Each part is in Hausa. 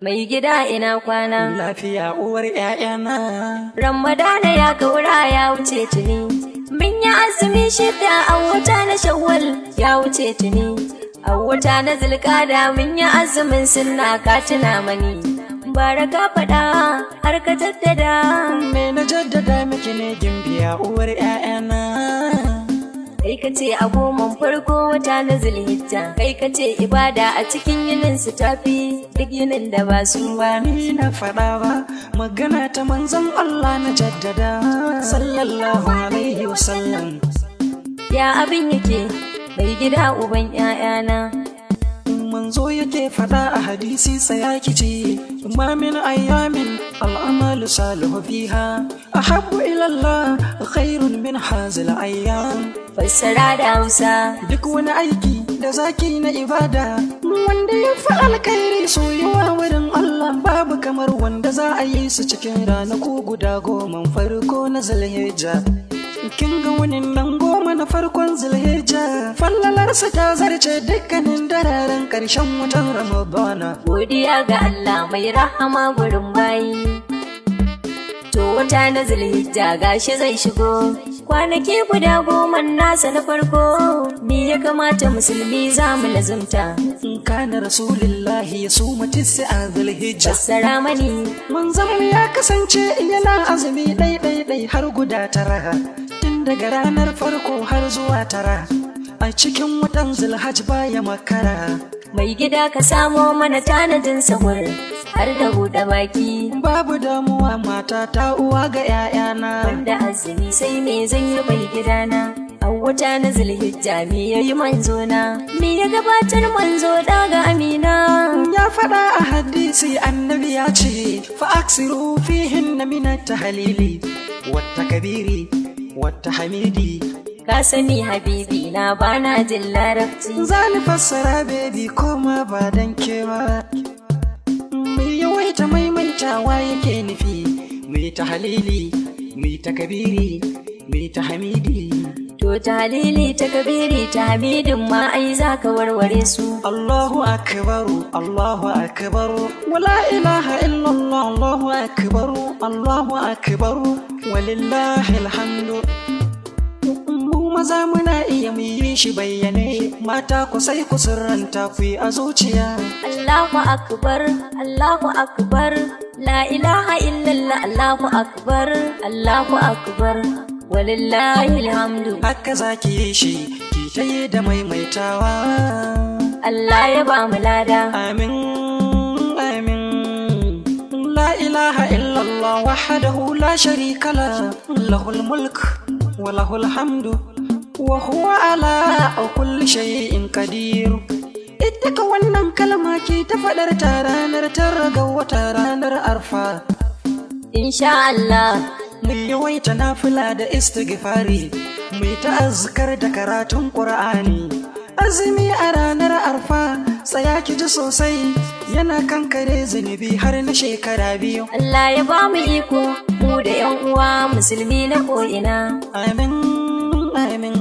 Mai gida, ina kwana? Lafiya, uwar 'ya'yana. Ramadana ya kaura, ya wuce tuni. Mun yi azumi 6 a wata na Shawwal, ya wuce tuni. A wata na Zulkada mun yi azumin sunna, ka tuna mani. Bara ka faɗa har ka jaddada. Me na jaddada miki ne, gimbiya uwar 'ya'yana? Kai ka ce a 10n farko wata na Zulhijja. Kai ka ce ibada a cikin yinin su tafi duk yinin da ba su Ba ni na faɗa ba, magana ta manzon Allah na jaddada, sallallahu alaihi wasallam. Ya abin yake, mai gida uban 'ya'yana? Manzo yake faɗa a hadisi, tsaya kici: ma min ayyamin al'amalu salihu fiha ahabbu ila Allah khairun min hazil ayyam. Fassara da Hausa. Duk wani aiki da zaki na ibada wanda ya fi alkhairi, soyuwa wurin Allah, babu kamar wanda za a yi su cikin ranaku guda 10n farko na Zulhijja. Kin ga wani nan 10 na farkon Zulhijja, fallalarsa ta zarce dukkanin dararen ƙarshen watan Ramadana. Godiya ga Allah mai rahama gurin bayi. To, wata na Zulhijja gashi zai shigo. Kwanaki guda 10 nasa na farko, me ya kamata musulmi za mu lazumta? Kana Rasulillahi yasumu tis'a Zulhijja. Fassara mani. Manzon ya kasance yana azumi ɗai ɗai ɗai har guda 9, tun daga ranar farko har zuwa 9 a cikin watan Zulhaj, baya makara. Mai gida, ka samo mana tanadin sahur har da buɗe baki. Babu damuwa, mata ta, uwa ga 'ya'yana. Wanda azumi sai me zan yi, mai gidana? A wata na Zulhijja me yayi manzo na? Me ya gabatar manzo daga Amina? Ya faɗa a hadisi, annabi ya ce: fa aksiru fihin min tahlili wata kabiri wata hamidi. Ka sani, habibi na, bana jin Larabci. Za ni fassara, baby, koma ba dan ke ba. Mai yawaita maimaitawa yake nufi, mai tahlili, mai takabiri, mai tahmidi. To, tahlili, takbiri, tahmidin ma ai zaka warware su. Allahu akbaru, Allahu akbaru, wala ilaha illallah, Allahu akbaru, Allahu akbaru, walillahi alhamdu. Mu maza muna iya mu yi shi bayyane, mata ku sai ku sirranta, ku yi a zuciya. Allahu akbar, Allahu akbar, la ilaha illallah, Allahu akbar, Allahu akbar, walillahi alhamdu. Haka zaki yi shi, ki ta yi da maimaitawa. Allah ya ba mu lada. Amin, amin. La ilaha illallah wahdahu la sharika la, lahul mulk wa lahul hamdu wa huwa ala kulli shay'in qadir. Ita ka wannan kalma ke ta faɗar ta ranar 9 ga wata, ranar Arfa. Insha Allah. Mu yawaita nafila da istighfari, mu yi ta azkar da karatun Qur'ani. Azumi a ranar Arfa, tsaya ki ji sosai, yana kankare zunubi har na shekara 2. Allah ya ba mu iko, mu da yan uwa musulmi na ko'ina. Amin, amin.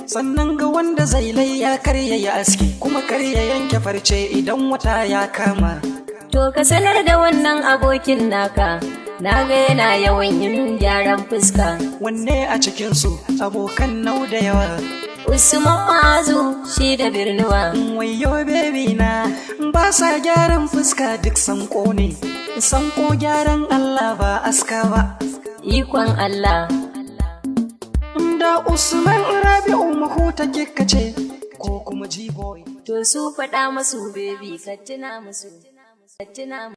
Sannan ga wanda zai layya, kar ya yi aski kuma kar ya yanke farce idan wata ya kama. To, ka sanar da wannan abokin naka, na ga yana yawan yin gyaran fuska. Wanne a cikinsu? Abokan nau da yawa. Usman Ma'azu, shi da Birnuwa. Wayo baby na, ba sa gyaran fuska, duk sanko ne. Sanko gyaran Allah, ba aska ba. Ikon Allah. Da Usman Rabi'u Mahuta kika ce, ko kuma G-boy. To, su faɗa masu, baby, ka tuna musu. Ka tuna.